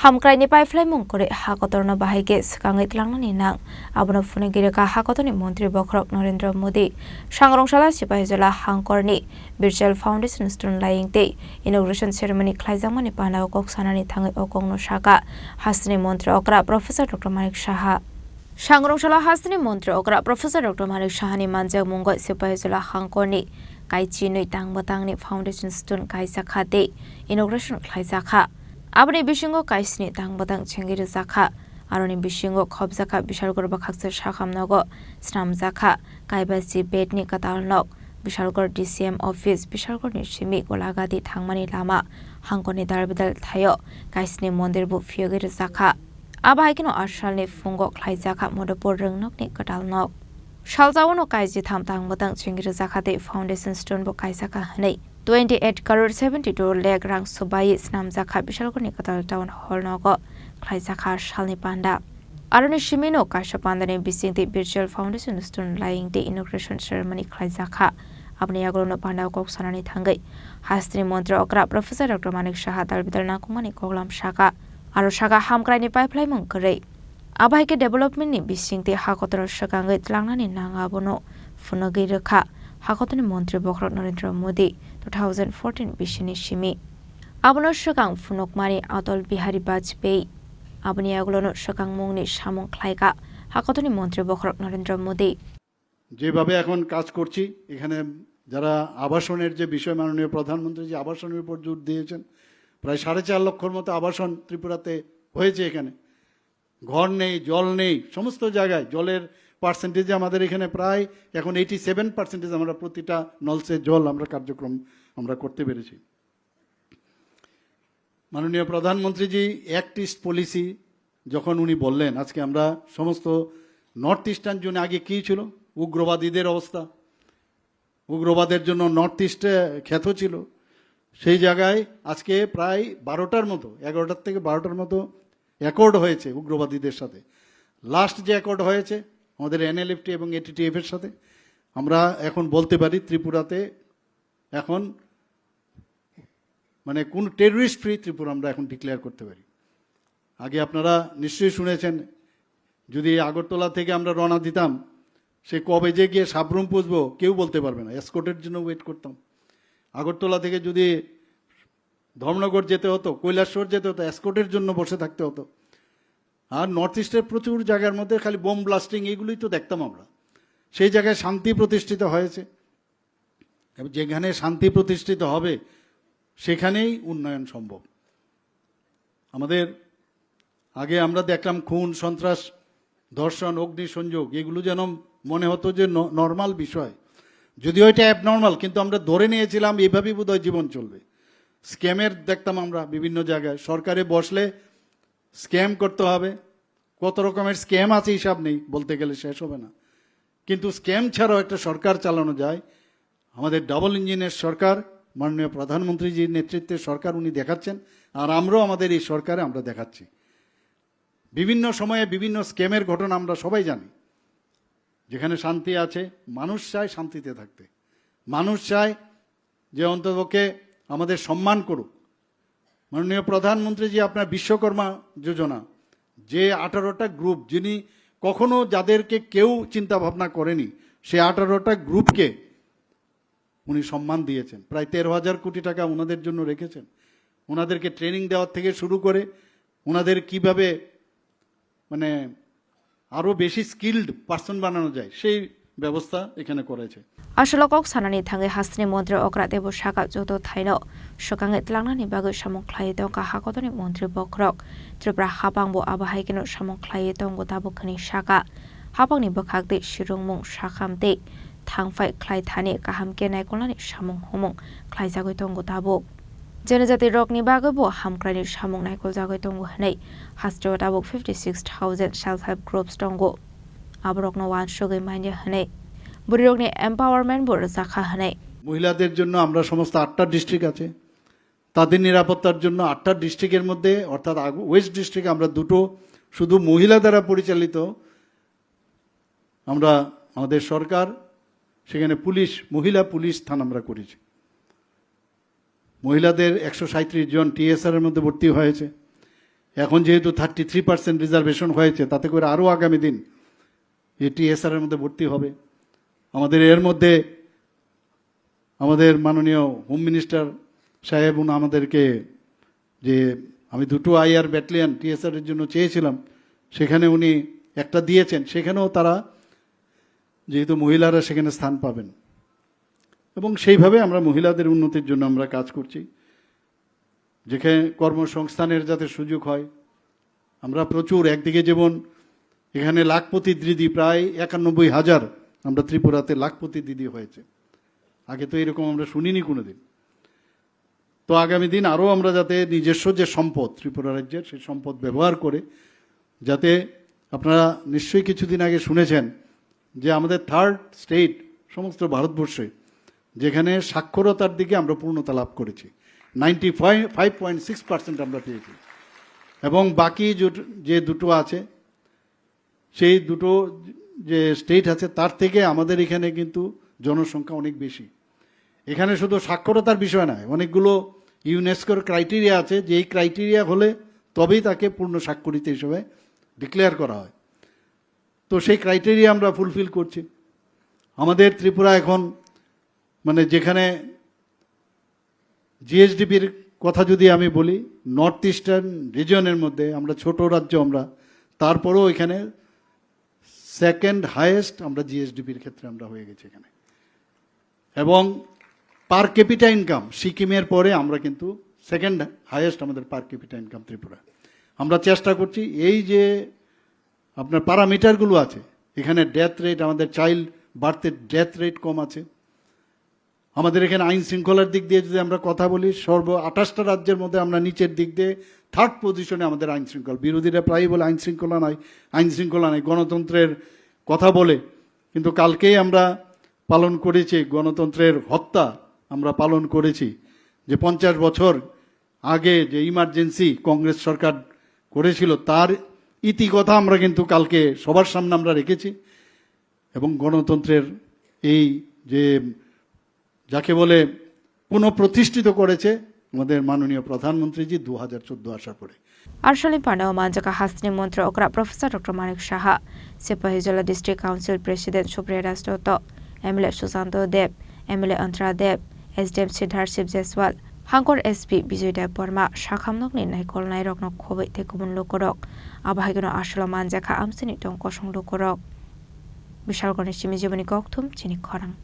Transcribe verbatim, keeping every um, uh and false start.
Hamkraini paiphlaimung kwrwi ha kotorno bahai khe swkangwi tlangnani nang. Abono phunugwi rwkha ha kotorni montri bokhorok Narendra Modi. Sangrwngsala Sipahijola hangkorni Virtual Foundation Stone laying tei inauguration ceremony khlaijakmani pandao kok sanani thangwi o kokno sakha hasteni montri okra Professor Doctor Manik Saha. Sangrwngsala hasteni montri okra Professor Doctor Manik Sahani manjakmungo Sipahijola hangkorni kaichinwi tangbo tangni foundation stone kaijakha tei inauguration khlaijakha. Aboni bisingo kaisni tangbo tang chengwi rwjakha. Aroni bisingo khopjakha Bishalgor bwkhaksa sakham nogo snamjakha Kaibachi bedni kwtal nok, Bishalgor D C M office, Bishalgorni simi Golagati thangmani lama, hangkorni dalbidal thaio kaisni mondir bo phiyogwi rwjakha. Abo hai kheno asalni phungo khlaijakha Madhupur rwngnokni kwtal nok. Saljaono kaijitham tangbo tang chengwi rwjakha tei foundation stone bo kaijakha hwnwi twenty eight crore seventy two lakh rang swbaiwi snamjakha Bishalgorni kwtal town hall nogo khlaijakha salni panda. Aroni simino kaisa pandani bisingtwi Virtual Foundation Stone laying tei inauguration ceremony khlaijakha. Aboni yagulono pandao kok sanani thangwi hasteni montri okra Professor Doctor Manik Saha dalbidal nangkukmani koklam sakha. Aro sakha hamkraini paiphlaimung kwrwi. Abo hai khe development ni bisingtwi ha kotorno swkangwi tlangnani nang abono phunugwi rwkha ha kotorni montri bokhorok Narendra Modi two thousand fourteen bisini simi. Abono swkang phunukmani Atal Bihari Bajpayee. Aboni yagulono swkangmungni samung khlaikha ha kotorni montri bokhorok Narendra Modi. যেভাবে এখন কাজ করছি, এখানে যারা আবাসনের যে বিষয়, মাননীয় প্রধানমন্ত্রী যে আবাসনের উপর জোর দিয়েছেন, প্রায় সাড়ে চার লক্ষর মতো আবাসন ত্রিপুরাতে হয়েছে। এখানে ঘর নেই, জল নেই, সমস্ত জায়গায় জলের পার্সেন্টেজে আমাদের এখানে প্রায় এখন এইটি সেভেন পার্সেন্টেজ আমরা প্রতিটা নলসে জল আমরা কার্যক্রম আমরা করতে পেরেছি। মাননীয় প্রধানমন্ত্রীজি অ্যাক্ট ইস্ট পলিসি যখন উনি বললেন, আজকে আমরা সমস্ত নর্থ ইস্টার্ন জোনে আগে কী ছিল, উগ্রবাদীদের অবস্থা, উগ্রবাদের জন্য নর্থ ইস্টে খ্যাত ছিল, সেই জায়গায় আজকে প্রায় বারোটার মতো, এগারোটার থেকে বারোটার মতো অ্যাকর্ড হয়েছে উগ্রবাদীদের সাথে। লাস্ট যে অ্যাকর্ড হয়েছে আমাদের এনএলএফটি এবং এটিটিএফ এর সাথে, আমরা এখন বলতে পারি ত্রিপুরাতে এখন মানে কোনো টেররিস্ট ফ্রি ত্রিপুরা আমরা এখন ডিক্লেয়ার করতে পারি। আগে আপনারা নিশ্চয়ই শুনেছেন, যদি আগরতলা থেকে আমরা রওনা দিতাম, সে কবে যে গিয়ে সাবরুম পৌঁছবো কেউ বলতে পারবে না, এসকর্টের জন্য ওয়েট করতাম। আগরতলা থেকে যদি ধর্মনগর যেতে হতো, কৈলাসহর যেতে হতো, এসকর্টের জন্য বসে থাকতে হতো। আর নর্থ ইস্টের প্রচুর জায়গার মধ্যে খালি বোম ব্লাস্টিং, এগুলোই তো দেখতাম আমরা। সেই জায়গায় শান্তি প্রতিষ্ঠিত হয়েছে, এবং যেখানে শান্তি প্রতিষ্ঠিত হবে সেখানেই উন্নয়ন সম্ভব। আমাদের আগে আমরা দেখলাম খুন, সন্ত্রাস, ধর্ষণ, অগ্নিসংযোগ, এগুলো যেন মনে হতো যে ন-, নর্মাল বিষয়, যদিও এটা অ্যাবনর্মাল, কিন্তু আমরা ধরে নিয়েছিলাম এইভাবেই বোধহয় জীবন চলবে। স্ক্যামের দেখতাম আমরা বিভিন্ন জায়গায়, সরকারে বসলে স্ক্যাম করতে হবে, কত রকমের স্ক্যাম আছে হিসাব নেই, বলতে গেলে শেষ হবে না। কিন্তু স্ক্যাম ছাড়াও একটা সরকার চালানো যায়। আমাদের ডাবল ইঞ্জিনের সরকার, মাননীয় প্রধানমন্ত্রীজির নেতৃত্বে সরকার উনি দেখাচ্ছেন, আর আমরাও আমাদের এই সরকারে আমরা দেখাচ্ছি। বিভিন্ন সময়ে বিভিন্ন স্ক্যামের ঘটনা আমরা সবাই জানি। যেখানে শান্তি আছে, মানুষ চায় শান্তিতে থাকতে, মানুষ চায় যে অন্ততপক্ষে আমাদের সম্মান করুক। মাননীয় প্রধানমন্ত্রীজি আপনার বিশ্বকর্মা যোজনা, যে আঠারোটা গ্রুপ, যিনি কখনো যাদেরকে কেউ চিন্তা ভাবনা করেনি, সেই আঠারোটা গ্রুপকে উনি সম্মান দিয়েছেন। প্রায় তেরো হাজার কোটি টাকা ওনাদের জন্য রেখেছেন। ওনাদেরকে ট্রেনিং দেওয়ার থেকে শুরু করে ওনাদের কিভাবে মানে আরও বেশি স্কিল্ড পার্সন বানানো যায়, সেই ব্যবস্থা এখানে করেছে। Aswk kok sanani thangwi hasteni montri okra teibo saka joto thaino swkangwi tlangnani bagwi samung khlaiwi tongkha ha kotorni montri bokhorok. Tripura hapang bo abo hai kheno samung khlaiwi tongo tabuk hwnwi saka. Hapangni bwkhak tei swrwngmung sakham tei thangphai khlai thani kaham khe naikolnani samung humung khlaijagwi tongo tabuk. Jene jati rokni bagwi bo hamkraini samung naikoljagwi tongo hwnwi hasteo tabuk fifty six thousand self help groups tongo. Aborokno uansugwi manya hwnwi bwrwirokni empowerment bo rwjakha hwnwi. মহিলাদের জন্য আমরা সমস্ত আটটা ডিস্ট্রিক্ট আছে, তাদের নিরাপত্তার জন্য আটটা ডিস্ট্রিক্টের মধ্যে, অর্থাৎ আগু-, ওয়েস্ট ডিস্ট্রিক্ট আমরা দুটো শুধু মহিলা দ্বারা পরিচালিত আমরা, আমাদের সরকার সেখানে পুলিশ, মহিলা পুলিশ থানা আমরা করেছি। মহিলাদের একশো সাঁইত্রিশ জন টিএসআর এর মধ্যে ভর্তি হয়েছে। এখন যেহেতু থার্টি থ্রি পার্সেন্ট রিজার্ভেশন হয়েছে, তাতে করে আরও আগামী দিন এই টিএসআর এর মধ্যে ভর্তি হবে। আমাদের এর মধ্যে আমাদের মাননীয় হোম মিনিস্টার সাহেব উনি আমাদেরকে, যে আমি দুটো আইআর ব্যাটালিয়ন টিএসআর এর জন্য চেয়েছিলাম, সেখানে উনি একটা দিয়েছেন, সেখানেও তারা যেহেতু মহিলারা সেখানে স্থান পাবেন, এবং সেইভাবে আমরা মহিলাদের উন্নতির জন্য আমরা কাজ করছি, যেখানে কর্মসংস্থানের যাতে সুযোগ হয়। আমরা প্রচুর, একদিকে যেমন এখানে লাখপতি দিদি প্রায় একানব্বই হাজার, আমরা ত্রিপুরাতে লাখপতি দিদি হয়েছে, আগে তো এরকম আমরা শুনিনি কোনোদিন। তো আগামী দিন আরও আমরা যাতে নিজস্ব যে সম্পদ ত্রিপুরা রাজ্যের, সেই সম্পদ ব্যবহার করে যাতে, আপনারা নিশ্চয়ই কিছুদিন আগে শুনেছেন যে আমাদের থার্ড স্টেট সমস্ত ভারতবর্ষে, যেখানে সাক্ষরতার দিকে আমরা পূর্ণতা লাভ করেছি, ninety five point six percent আমরা পেয়েছি। এবং বাকি যে, যে দুটো আছে, সেই দুটো যে স্টেট আছে, তার থেকে আমাদের এখানে কিন্তু জনসংখ্যা অনেক বেশি। এখানে শুধু সাক্ষরতার বিষয় নয়, অনেকগুলো ইউনেস্কোর ক্রাইটেরিয়া আছে, যেই ক্রাইটেরিয়া হলে তবেই তাকে পূর্ণ স্বাক্ষরিত হিসেবে ডিক্লেয়ার করা হয়। তো সেই ক্রাইটেরিয়া আমরা ফুলফিল করছি। আমাদের ত্রিপুরা এখন, মানে, যেখানে জিএসডিপির কথা যদি আমি বলি, নর্থ ইস্টার্ন রিজিয়নের মধ্যে আমরা ছোট রাজ্য, আমরা, তারপরেও এখানে সেকেন্ড হায়েস্ট আমরা জিএসডিপির ক্ষেত্রে আমরা হয়ে গেছি এখানে। এবং পার ক্যাপিটা ইনকাম সিকিমের পরে আমরা কিন্তু সেকেন্ড হায়েস্ট আমাদের পার ক্যাপিটা ইনকাম ত্রিপুরা। আমরা চেষ্টা করছি এই যে আপনার প্যারামিটারগুলো আছে, এখানে ডেথ রেট, আমাদের চাইল্ড বার্থের ডেথ রেট কম আছে। আমাদের এখানে আইন শৃঙ্খলার দিক দিয়ে যদি আমরা কথা বলি, সর্ব আঠাশটা রাজ্যের মধ্যে আমরা নিচের দিক দিয়ে থার্ড পজিশনে আমাদের আইন শৃঙ্খলা। বিরোধীরা প্রায়ই বলে আইন শৃঙ্খলা নাই, আইন শৃঙ্খলা নাই, গণতন্ত্রের কথা বলে, কিন্তু কালকেই আমরা পালন করেছি গণতন্ত্রের হত্যা, আমরা পালন করেছি যে পঞ্চাশ বছর আগে যে ইমার্জেন্সি কংগ্রেস সরকার করেছিল, তার ইতিকথা আমরা কিন্তু কালকে সবার সামনে আমরা রেখেছি। এবং গণতন্ত্রের এই যে, যাকে বলে, পুনঃপ্রতিষ্ঠিত করেছে আমাদের মাননীয় প্রধানমন্ত্রীজি দু হাজার চোদ্দ আসার পরে। Arsalni pandao manjaka hasteni montri okra Professor Doctor Manik Saha, Sepahijala District Council President Supriya Rajdoto, M L A Susanto Deb, M L A Antra Deb, S D M Siddharth Shiv Jaiswal, Hangkor S P Bijoy Deb Borma, sakhamnokni naikolnairokno khobwi tei kubun lukurok. Abo hai kheno asolo manjakha amchaini tong kosong lukurok. Bishalgarhni simi jiboni kokthum chini khorang.